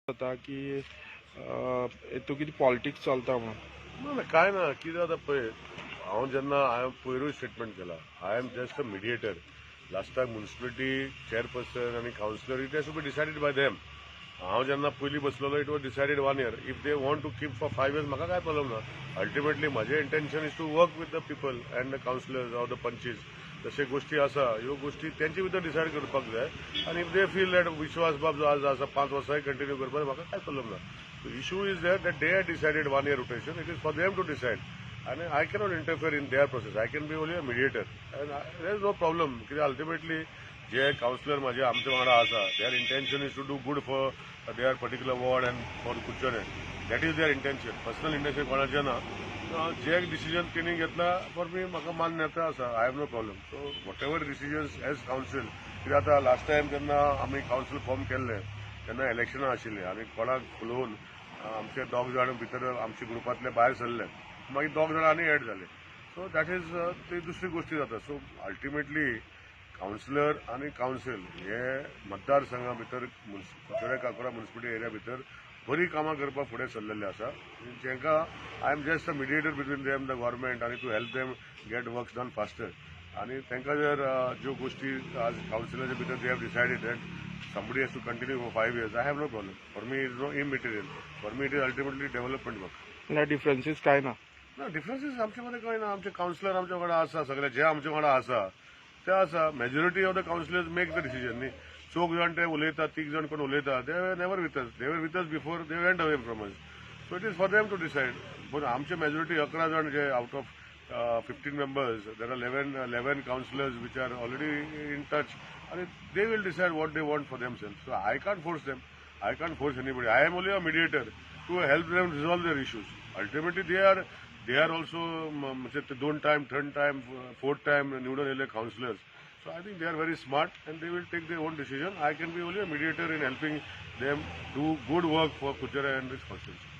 जाता की हेतून कितें पॉलिटिक्स चलता म्हणून. ना ना, काय ना. कितें जाता पळय, हांव जेन्ना हांवें पयरूय स्टेटमेंट केला, I am just a mediator. लास्टाक म्युन्सिपलिटी चेअरपर्सन आनी councillor, it has to be decided by them. हांव जेन्ना पयलीं बसलेलो, it was decided one year. If they want to keep for 5 years, म्हाका काय प्रॉब्लम ना. अल्टिमेटली म्हजें intention is to work with the people and the councillors or the panchis. तशे गोश्टी आसा, ह्यो गोश्टी तेंचे भितर डिसायड करपाक जाय. आनी if they feel that विश्वास बाब जो आज आसा, 5 वर्सांय कंटिन्यू करपाक म्हाका काय प्रॉब्लम ना. Issue is there that they are decided one year rotation. It is for them to decide आनी I cannot interfere in their process. I can be only a mediator and there is no problem. कित्याक ultimately जे councillor म्हाजे आमचे वांगडा आसा, their intention is to do good for their particular ward and for Curchorem. That is their intention. Personal intention कोणाचें ना. जे decision तेणी घेतला, for me म्हाका मान्यता आसा. I have no problem. So whatever decisions as council, कित्याक आतां last time जेन्ना आमी कावन्सील फॉर्म केल्लें तेन्ना इलेक्शनां आशिल्लीं आनी कोणाक फुलोवन आमचे दोग जाण भितर आमच्या ग्रुपांतले भायर सरले. मागीर दोग जाण आनी एड जाले. सो that is ती दुसरी गोश्टी जाता. सो अल्टिमेटली कावन्सिलर आनी कावन्सील हे मतदारसंघा भितर, कुचोरे काकोरा म्युन्सिपलिटी एरिया भितर बरी कामां करपाक फुडें सरलेले आसा, जेंका I am just a mediator between them, the government, आनी to help them get works done faster. आनी तांकां जर ज्यो गोश्टी आज कावन्सिलाच्या भितर they have decided that somebody has to continue for 5 years, I have no problem. For me, it's no immaterial. For me, it is ultimately development work. म्हणल्यार डिफरन्सीस काय ना? ना, डिफरन्सीस आमचे मध्ये काय ना. आमचे कावन्सिलर आमच्या वांगडा आसा, सगळे जे आमचे वांगडा आसा ते आसा. Majority of the councillors make the decision न्ही. चौग जाण ते उलयतात, तीग जाण कोण उलयता, they never with us. They were with us before, they went away from us. So it is for them to decide. पूण आमचे मेजॉरिटी 11 जाण जे, out of 15 members there are 11 councillors which are already in touch आनी they will decide what they want for them self. So I can't force them. I can't force anybody. I am only a mediator to help them resolve their issues. Ultimately, they are also म्हणजे ते दोन time, third time, fourth time निवडून येयले councillors. So I think they are very smart and they will take their own decision. I can be only a mediator in helping them do good work for Curchorem and this constituency.